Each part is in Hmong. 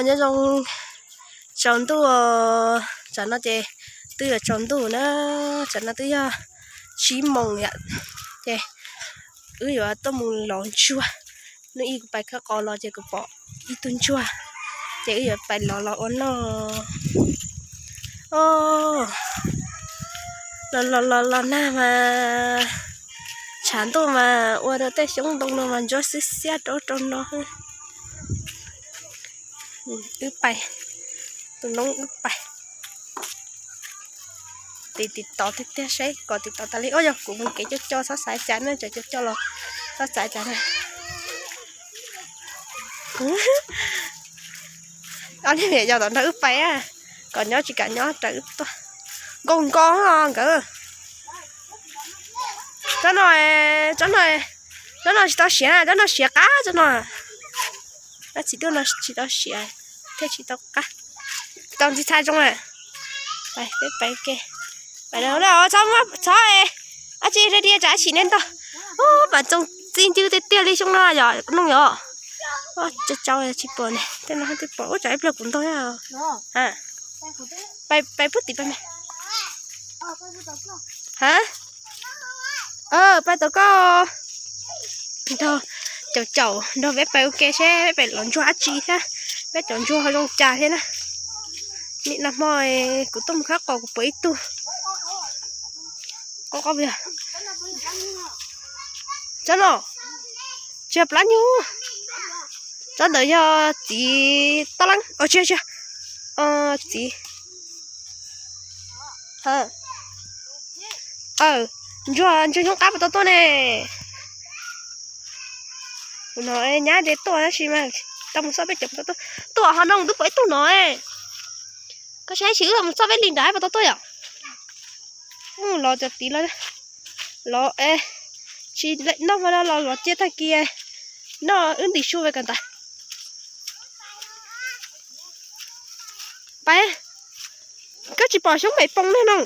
Nyob zoo tsaus ntuj, tsam no ces twb yuav tsaus ntuj na, tsam no twb yog tsib moos yom, ces wb yuav tuaj mus lov ntsuag. Hnub ib kuv pais khawb qos los ces kuv pom ib tug ntsuag, ces wb yuav pais lov los ua noj. Los los los los nag mas tshav ntuj mas ua rau tej xyoob ntoo no mas ntsuab xiab xiab rau rau no. Wb pais, tus noob wb pais. Tiv tiv tod tiag tiag, saib kom tiv tod tas li. Ua yog kuv mus kev coj coj txhob xav cas na, cov coj coj los txhob xav cas na. Ob niag niam yau tom nrog wb pais, kom nyob tsis kam nyob raws wb tuaj. Nkaus nkaus nkawd. Tsob no, tsob no, tsob no tsis tau siav na, tsob no siav qab tsob no. Txiv tuaj no tsis tau siav thiab tsis tau qab, tsis tau ntxim txhaj zoo na. Peb pais ke, pais txhob, txhob, ab tsi rau diav tsam ab tsi nej ntog. Ub, pam txoos txi ncw tiag tiag li xyoo no yom, noog yom. Tsau tsau tsis pom ne, tej no twb pom, ub tsam ib pliag kuv ntog. Pais pub tim pais me. Ha, pais tom koj. Nrog caum caum nrog peb pais ua ke seb peb pais lov ntsuag dab tsi thiab, peb cov ntsuag ho zoo cas thiab na. Nim no hmo kuv tuaj mus khawb qos kuv pom ib tug. Qo qo, tsob no tsis yog plab nyuj, tsob ntawd yog txiv tob leeb, tsis yog, txiv, ntsuag, ntsuag xyoob qab puas tau tuaj ne. Kuv hnov nyab de tuaj tab sis mas tau mus xauj peb cov puas tau tuaj. Tuaj ho no twb pom ib tug no. Koj saib sis wb mus xauj peb li nrad puas tau tuaj yom. Mus los cov tid los, los, tsis noj hmo no los los cia tag kis noj wb ntim su ve kom ntag. Pais, koj tsis pom xyoob pem poo ne no?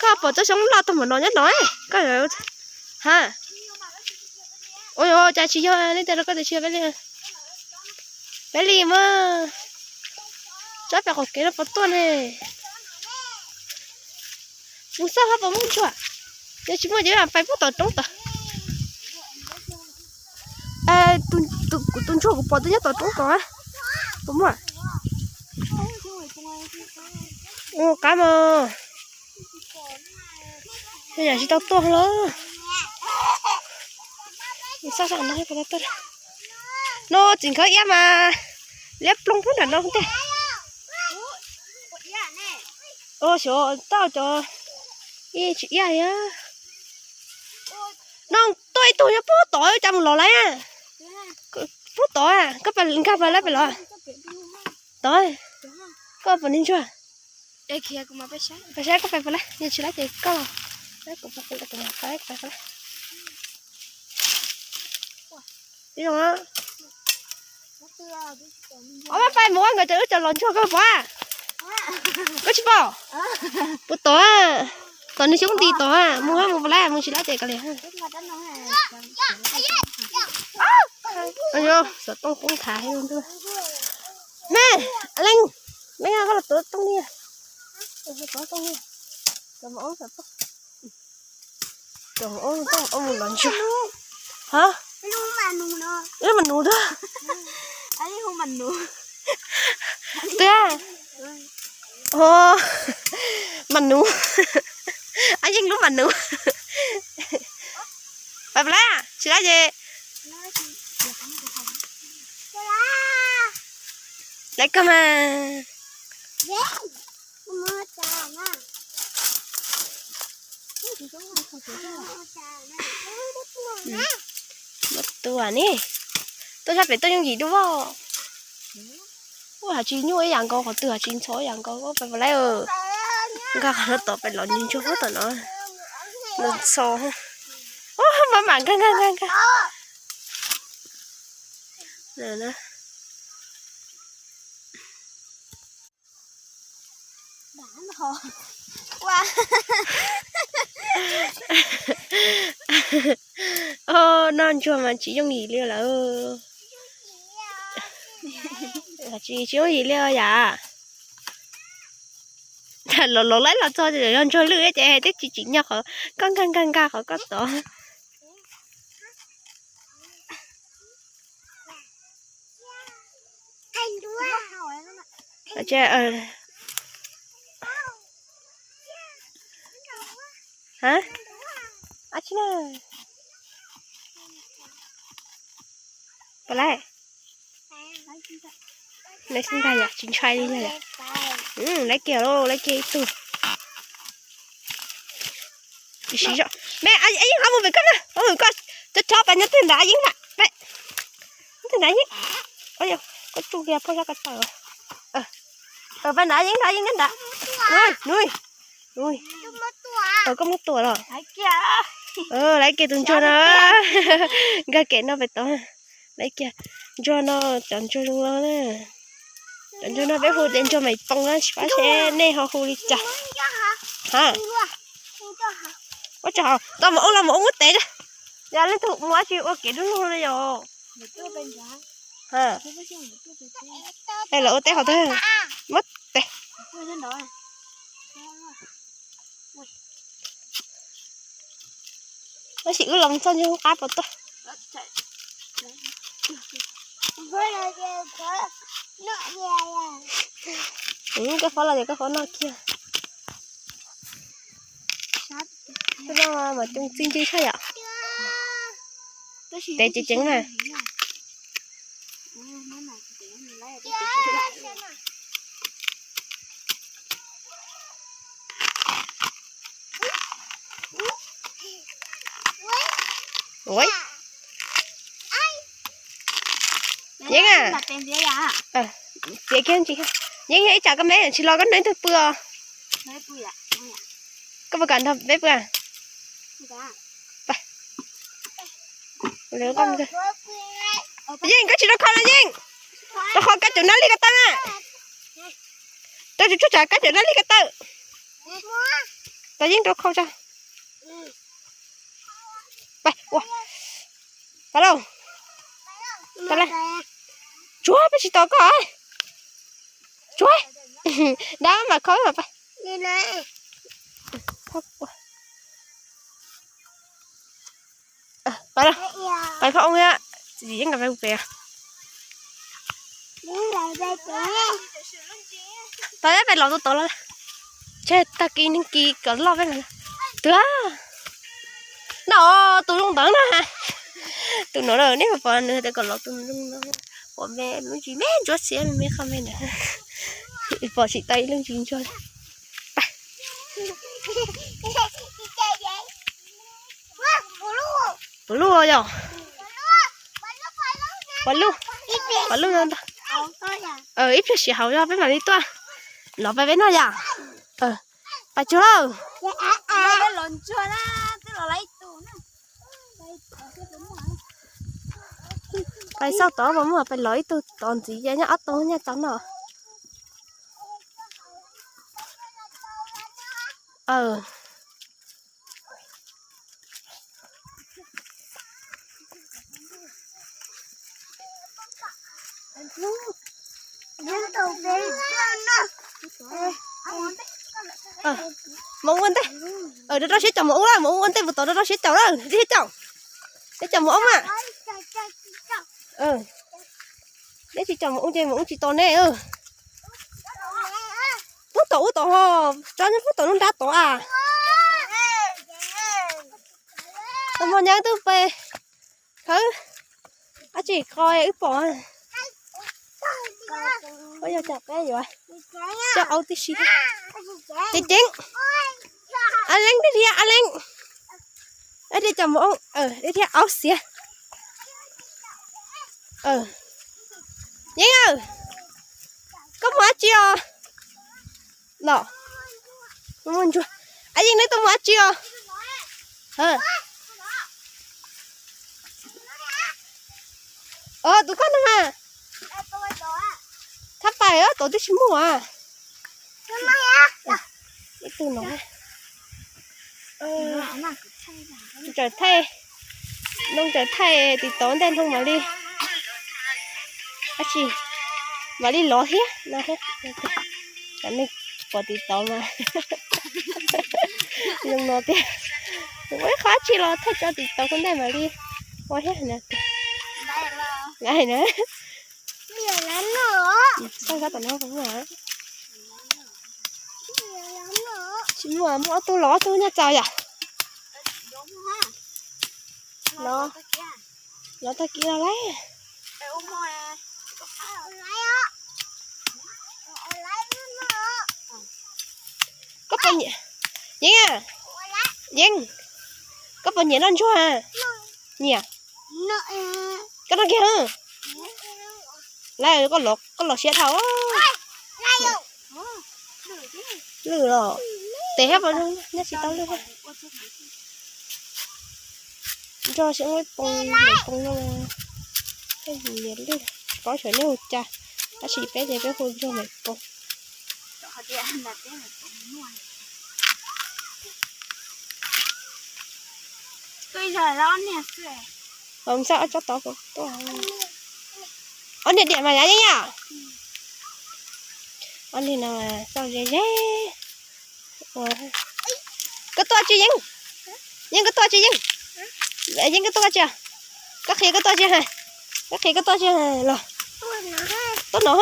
Koj pom tsob xyoob loj tag npaum no nyob no, koj, ha, ua cas tsis yog li tias rau koj tias tsis yog peb li? Peb li mas, tsob pem qaum kev no puas tuaj ne? Mus xauj ho puas muaj ntsuag, yog tsis muaj ces pais pub tom roob tod. Kuv tus ntsuag kuv pom twb nyob tom roob tod, puas muaj? Ua qab mog, yam tsis tau tuaj lawm. Xauj saib qhov no puas tau tuaj. No txiv nkawd iab mas liab ploog pub nram no tiag. Xyov tau cov ib tsis iab li. No tuaj ib tug nyob pub tod, cas mus lov lawm? Pub tod, koj nkag pais lawm pem los tod. Koj pom niag ntsuag? Pais saib koj pais puas laib, yog tsis laib ces koj los. Ob pab pais mus ua nkawd cov wb cov los ntsuag koj pom? Koj tsis pom? Puas tod, tom niag xyoob nti tod, mus mus puas laib, mus tsis laib ces kav liam. Xov tooj poob thav. Me, leej, leej koj los tuav tooj li. Mus los ntsuag. Ha, ib mas nus tuaj. Tiag, mas nus, ab yeej lub mas nus. Pais puas laib, tsis laib ces laib koj mas. Muab tua ne, tuaj sab pem tuaj yooj yim dua. Ua hais tsis nyuaj ib yam nkaus, qhov twg hais tsis ntxhov ib yam nkaus, pais puas laib. Nkag qhov no tom pem los ntsuag tom no, ntxhov. Maj mam nkag nkag nkag nkag. Noj ntsuag mas tsis yooj yim li lawm. Tsis yooj yim li os yam. Los los laib los txog yog ntsuag lwj ces twb tsis tsim nyog qhov koj nkag nkag nkag qhov koj tod. Hab, ab tsi na. Pom lawm. Lawv xub ntag yom, tsis ntshai li yom. Lawv kiag lauj, lawv kiag ib tug. Tsis siv zog. Me, yeej ho mus pem koj na, ho mus koj, cov cov pais nyob twg nrad yeej nrad. Twg nrad yeej. Koj tsuj kiag phoj sab ko taw. Pais nrad yeej nrad, yeej nrad. Nub, nub. Koj muab tua los. Lawv kiag tus ntsuag no. Nkag kev no pem tod. Lawv kiag ntsuag no, cov ntsuag zoo no na. Cov ntsuag no peb hu tias ntsuag Maiv Poo na, tsis paub seb nej ho hu li cas. Ha, ua tsaug, tau mos ub los mos ub muab tev. Yog leej twg mus dab tsi ua kev dub lug no yom. Es lawv ua teb qhov twg? Muab tev. Tab sis wb los txog ntsuag qab puas tuaj. Koj qhov los ces koj qhov noj kiag. Koj noj mas coob txij ntsig tshaj yom. Tev ceev ceev na. Ua, Yeeb a, txiav kiag ntsis. Yeeb, yog ib tsam koj me tsis los koj nrog ib tug pw os. Koj puas kam nrog peb pw? Yeej, koj tsis rau khau los Yeej. Rau khau kab caum nab lig ko taw na. Rau tsuag tsuag tsam kab caum nab lig ko taw. Tau Yeej rau khau tso. Pais ua. Pais lauj. Tsuag peb tsis tos koj. Tsuag. Dab mam khau mam pais. Pais lauj. Pais phaj oo, txiv Yeej nkawd pais pem. Tau peb los tus tod los. Tseg tag kis neeg kis kom loj peb los. Twb no tus zoo ntawd na. Tus no lawm nej puas pom nws tias kom los tus zoo ntawd. Pom me lub ntsis me ntsuab xiab me me qhov me ntawd. Pom tsis tau ib lub ntsis ntsuab. Puas luj yom? Puas luj? Puas luj no ntag. Ib pliag siav hauv zog peb mam li tuaj. Los pais peb noj yom. Pais tsuag lawm. Pais xauj tod puas muaj, pais los ib tug tod ntxiv, nyob ob tug nyob tod no. Mos ua ntej, rau rau siab caum mos ua, mos ua ntej puas tod, rau rau siab caum lawm, siab caum. Siab caum mos ua mas. Neb tsis caum mos ua ces mos ua tsis tau neb. Pub tom ub tod ho, tso neb pub tom lub nrab tod a. Tau mos nyab twb pe khawb dab tsi qo wb pom. Yog tsam peb yuav coj aub tib si. Ceev ceev. A Leej, dej dhia A Leej. Dej dhia cov mos ua, dej dhia aub xiav. Yeej, koj mus dab tsi os? Los, mus ntsuag. A Yeej, neb tuaj mus dab tsi os? Tus koj no mas. Thab pais, tod twb tsis muaj. Ib tug no. Tsaws thaij, noog tsaws thaij tim tod ntej noog mam li. Dab tsi? Mam li lov thiab no thiab. Cov neeg pom TikTok mas zoo no tiag. Ua ib qho tsis los thaij tso TikTok kuv ntej mam li ua thiab na. Nqaij na. Xaj sab tom no puas muaj? Tsis muaj, muaj ob tug los ob tug nyob txaus yom. Los, los tag kis los lawm. Koj puas nyiam, Yeeb a, Yeeb, koj puas nyiam noj ntsuag a? Nyiam. Koj noj kiag. Lawm, koj los siab dhau. Lwj los, tes thiab pos nyob tsis tau lwj. Nrog xyoob poo, poo no, niam lwj, tsis paub xyov nyob ua cas, tab sis peb ces peb hu nrog niam poo. Xaj ob tsob tod tuaj. Ob niag diam mas yav yeeb yom. Ob niag no xauj ze ze. Koj tuaj tsis Yeeb? Yeeb koj tuaj tsis Yeeb? Yeeb koj tuaj tsis? Koj qhia koj tuaj tsis? Koj qhia koj tuaj tsis los? Tuaj no.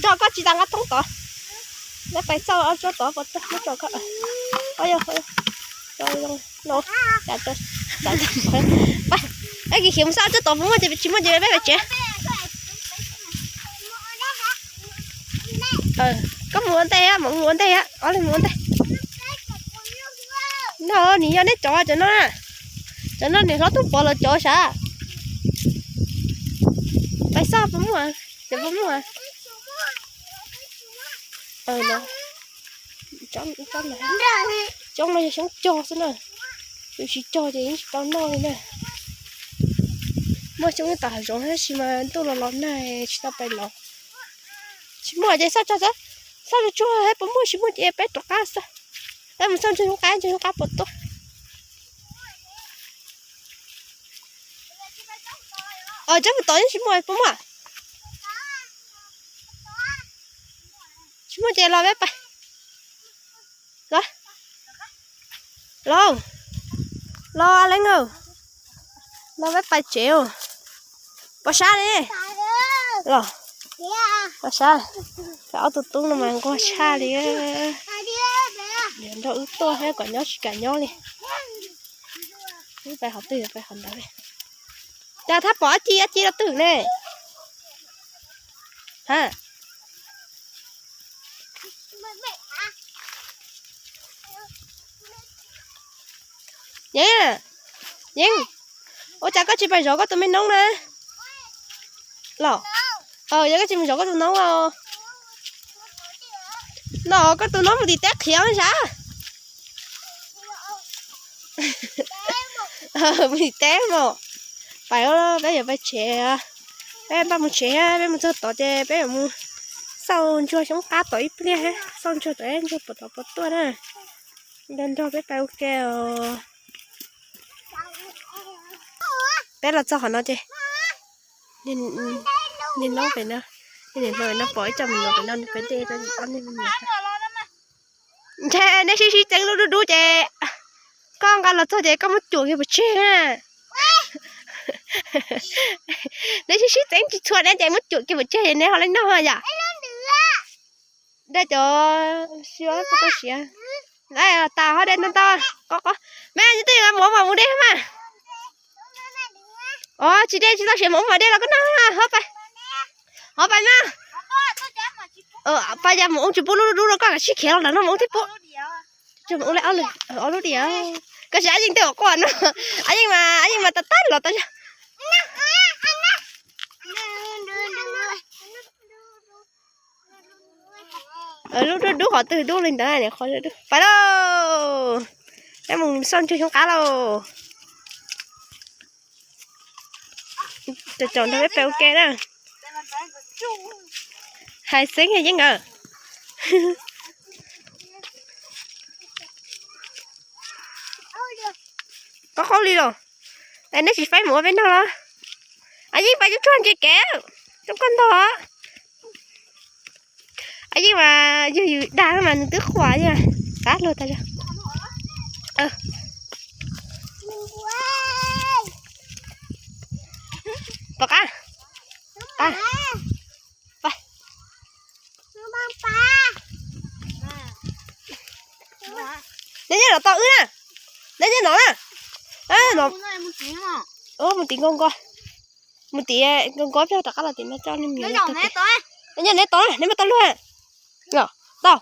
Tso koj tsis tas nqa thoob tod. Neb pais xauj ob tsob tod puas tuaj, muab tso koj. No, kis khiav mus xauj ob tsob tod puas muaj, ces tsis muaj ces peb pais tsev. Koj mus ua ntej, mam mus ua ntej, ob leeg mus ua ntej. No nws yog neb cov cov no, cov no nws hlob tub pov los cov sav. Pais xauj puas muaj, puas muaj. Coob no yog xyoob cog xwb na. Yus tsis cog ces yeej tsis tau noj li na. Muaj xyoob tom hav zoov tab sis mas ntuj los los nag tsis tau pais lov. Tsis muaj ces xauj tso, xauj tsuag tsuag puas muaj, tsis muaj ces peb rov qab xauj. Peb mus xauj ntsuag xyoob qab, ntsuag xyoob qab puas tuaj. Tsob mus tod yeej tsis muaj puas muaj. Tsis muaj ces los peb pais. Los, los Leeb, los peb pais tsev. Pos sab li. Los, pos sab. Ob tug tub no mas nquag tshaj li. Yuav nrog wb tuaj thiab kom nyob tsis kam nyob li. Wb pais qhov twg, pais qhov ntawd. Cas thab pom dab tsi dab tsi rau twg ne? Ha, Yeeb, Yeeb, ua cas koj tsis pais zov koj tus me noob na? Los, yog koj tsis mus zov koj tus noob os. No koj tus noob mus tim teb qhiav sav. Mus tim teb mus. Pais, peb yuav pais tsev. Peb npaj mus tsev, peb mus txog tod ces peb yuav mus xauj ntsuag xyoob qab tom ib pliag, xauj ntsuag tom ib ntsuag puas tod puas tuaj na. Nrog nrog peb pais ua ke os. Peb los txog qhov no ces niag noob pem no, niag niam hluas no pom ib co me nyuam pem no nws pem dej rau ob niag me nyuam. Ntshe neb sib sib txeeb lub dub dub ces koj nqa los txog ces koj muab cuam kiag pov tseg na. Neb sib sib txeeb tsis txhua neb ces muab cuam kiag pov tseg neb ho li noj yom. Dej cov siab koj tau siav. Lawm tas ho dej ntau ntau. Qo qo. Me nyob twg mus ua mas mus dej mas. Os tsis dej tsis tau siav mus ua mas dej los koj noj ho pais. Ho pais mas. Pais cas mus ua tsis pub lub dub dub rau koj sib khiav los ntawm no mus ua thiab pub. Mus ua li ob lub diam. Koj sim ab yeej tej uas quaj no. Ab yeej mas ab yeej mas tas tag los tau. Lub dub dub qhov twg dub li ntawd, qhov dub dub. Pais lauj, peb mus xauj ntsuag xyoob qab lauj. Caum caum nrog peb pais ua ke na. Hais xeeb yeej nkawd. Qaub qaub li los. Es neb tsis faib mus ua peb noj los? Yeej pais tsuag tsuag ntsia kev, zoo koj ntog. Yeej mas yog yus dag mas nws twb qhuas yog qab luag tas zog. Pom qab, qab. Neb nyob no tau wb na. Neb nyob no na. Mus tim nkoj nkoj, mus tim nkoj nkoj peb rov qab los tim no coj nej mus. Neb nyob neb tau na, neb muaj tau luag. Tau,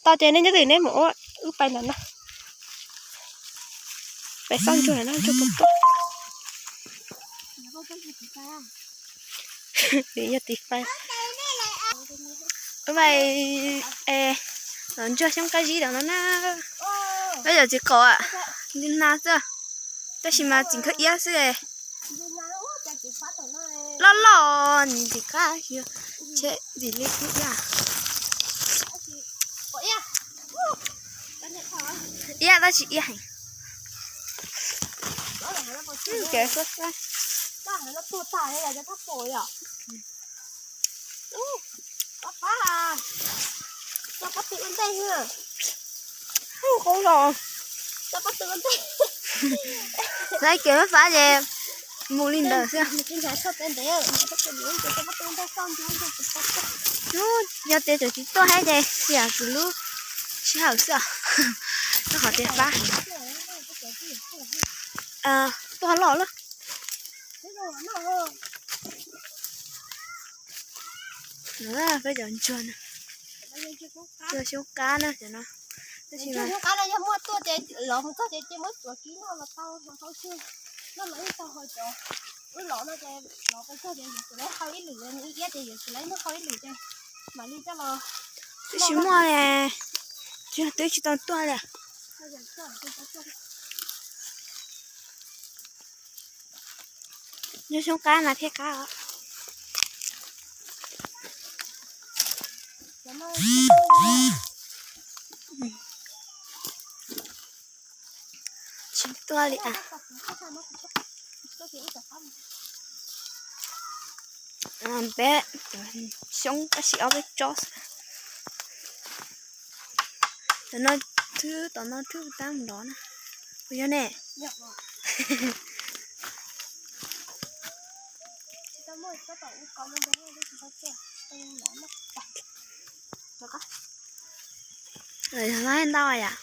tau ces neb nyob twg neb mus ua, wb pais ntawm no. Pais xauj ntsuag no ntsuag puas tuaj. Yog tiv fais. Ntsuag xyoob qab zib rau no na. Peb yog txiv qaub, nag xwb, tab sis mas txiv khaub iab xwb. Loj loj nws ntxim qab, ntxim li ib yam. Iab tab sis iab heev. Lab kev mab fab ces mus li ntawd xwb. Hnub yog tias cov tsis tuaj thiab ces xiam kuv lub sij hawm xwb os. Rau qhov tias fab. Tuaj loj lawm. Peb cov ntsuag na, ntsuag xyoob qab na cov no. Tab sis mas xyoob qab no yog muaj tuaj ces lov mus txog ces muab tsuav kib noj los tau, noj los ib tau ho cov wb lov no ces lov pes tsawg ces yuav tsum laib hau ib lwm, nws ib iab ces yuav tsum laib noj hau ib lwm ces mam li coj los. Twb tsis muaj li, tsis, twb tsis tau tuaj li. Nyob xyoob qab mas thiaj qab os. Tsis tuaj li as. Peb xyoob tab sis ob peb tsob xwb. Tom no thwb, tom no thwb tab nrov na. Puas yog ne? Ntau yam.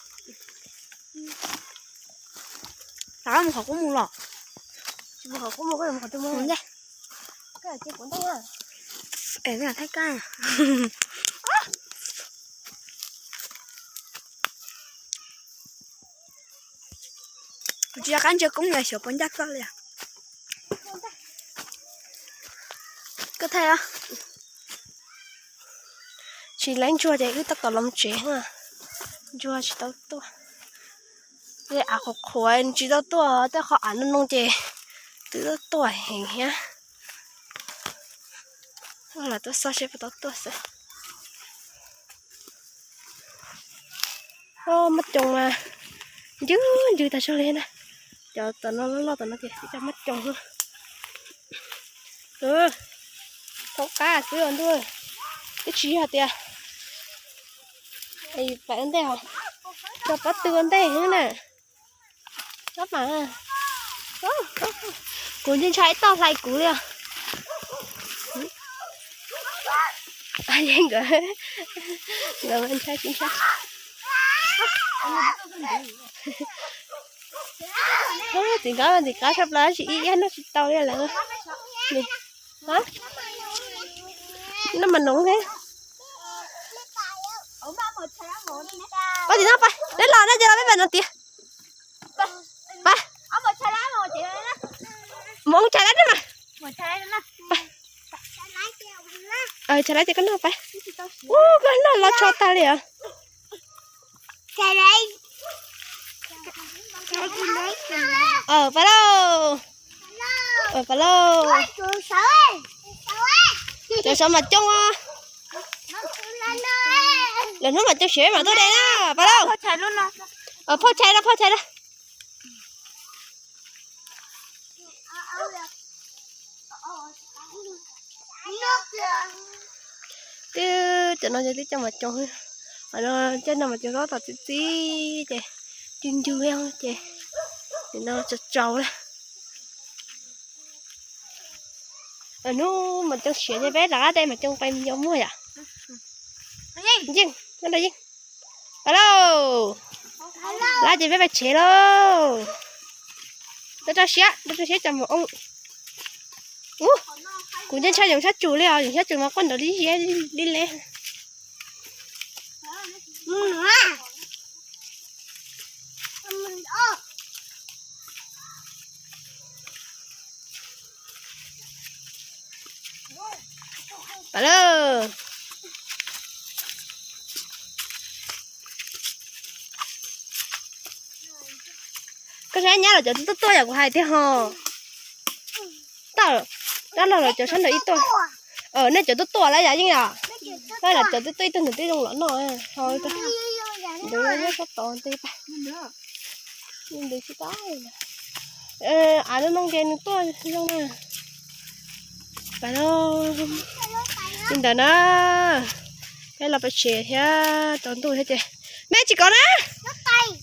Rov qab mus qhov qub mus los? Tsis mus qhov qub mus, koj yuav mus qhov twg mus? Koj yuav cia kuv ntej na. Es koj thaij koj. Kuv tsis nco qab ntsia koob yog xyov puas ncaj txoj li. Koj thaij os. Tsis laib ntsuag ces wb tab tom los tsev na. Ntsuag tsis tau tuaj. Av qhuav qhuav tsis tau tuaj, tej qhov av no no ces twb tau tuaj heev thiab. Los tuaj xauj seb puas tau tuaj xwb. Mab coos mas ncw ncw tas zog li na. Cov tom no loj loj tom no ces cov mab coos. Thaub qab xwb os ntuj, twb tsis yog tias pais ua ntej os, cov pob tw ua ntej xwb na. Kuv ntshai ntshai ib toj hlais kuv li os. Nkawd, nkawd ntshai tsis ntshai. Txiv nkawd, txiv qab tshaj plaws tsis ib yam noj tsis tau li lawm. Noj mas noov thiab. Pab tim no pab, neb los na ces los peb pab no tiag. Pab. Mus tshais lab mas. Tshais lab ces koj noj pab. Ub, koj noj los tsho tag li os. Pab lauj. Pab lauj. Cov sav mas coob os. Lwm hnub mam coj siab mam tuaj de na pab lauj. Phauj tshais no, phauj tshais no. Twb cov no ces twb coj mas coos, cov no mas coos zaub tom txi txiv ces cug ncug ces nim no tsaus tsaus lawm. Hnub mas coos siav ces peb rov qab de mas coos pais mus yuav muag yom. Yeej, yeej, pais lauj. Lawm ces peb pais tsev lauj. Rau rau siab, rau rau siab tso mus oo. Ub, kuv ntshe ntshai yoov sab tsum li os, yoov sab tsum mas quaj nrov li ziab li le. Pais lauj. Koj saib nyab los cov tuaj tuaj yom, kuv hais tiag ho. Tau, dab laug los cov sab nraud ib tuaj. Nej cov tuaj tuaj lawm yom Yeej yom. Lawm cov tuaj tuaj ib tug nws twb zoo los noj. Ntawd nyob sab tod ntawd. Ntawd tsis tau. Av lub noob nqe nws tuaj zoo na. Pais lauj. Li ntawd na, peb los peb tsev thiab tsaus ntuj thiab ces. Mej tsis kov na.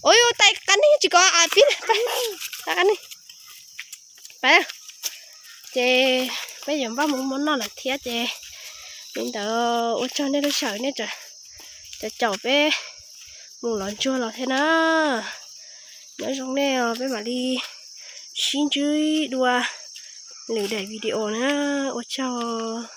Ua yus tais qab neeg tsis kov av pib qab neeg. Pais, ces peb yuav npaj mus mov noj lawm thiab ces li ntawd ua tsaug nej lub sij hawm nej caum peb mus lov ntsuag los thiab na. Nyob zoo nej os, peb mam li sib ntsib dua lwm daim video na. Ua tsaug.